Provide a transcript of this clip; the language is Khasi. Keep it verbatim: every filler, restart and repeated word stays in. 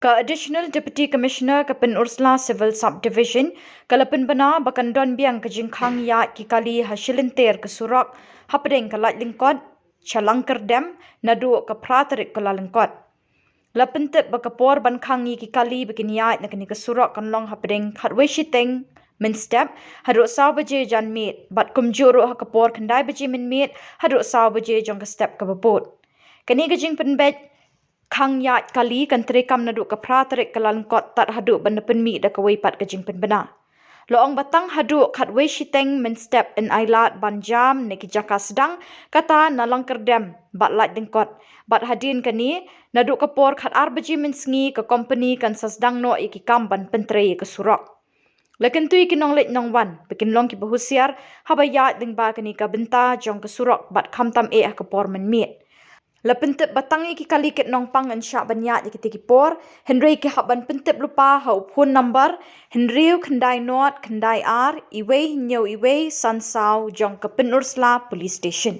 Ka Additional Deputy Commissioner ka Pynursla Civil Sub Division ka la pynbna ba kan don biang ka jingkhang ïaid ki kali ha shilynter ka surok hapdeng ka Laitlyngkot sha Langkyrdem naduh ka phra tarik Kyllalyngkot. La pyntip ba ka por ban khang ïa ki kali ba kin ïaid na kane ka surok kan long hapdeng khatwei shiteng mynstep haduh saw baje janmiet bad kumjuh ruh ha ka por khyndai baje mynmiet haduh saw baje jong ka step kaba bud. Kane ka jingpynbeit khang ïaid kali kan treikam naduh ka phra tarik Kyllalyngkot tad haduh ban da pynmih da kawei pat ka jingpynbna. La ong ba tang haduh khatwei shiteng mynstep yn ailad ban jam na ki jaka sdang, kata na Langkyrdem bad Laitlyngkot. Bad hadien kane, naduh ka por khatar baje mynsngi ka kompani kan sa sdang noh ïa ki kam ban pyntrei ïa ka surok. La kyntu ïa ki nongleit nongwan ba kin long kiba husiar haba ïaid lyngba kane ka bynta jong ka surok bad khamtam eh ha ka por mynmiet. La pyntip ba tang ïa ki kali kit nongpang yn shah ban ïaid ïa kitei ki por, hynrei ki hap ban pyntip lypa ha u phone number hynriew khyndai nod khyndai ar iwei hynñiew iwei san saw jong ka Pynursla Police Station.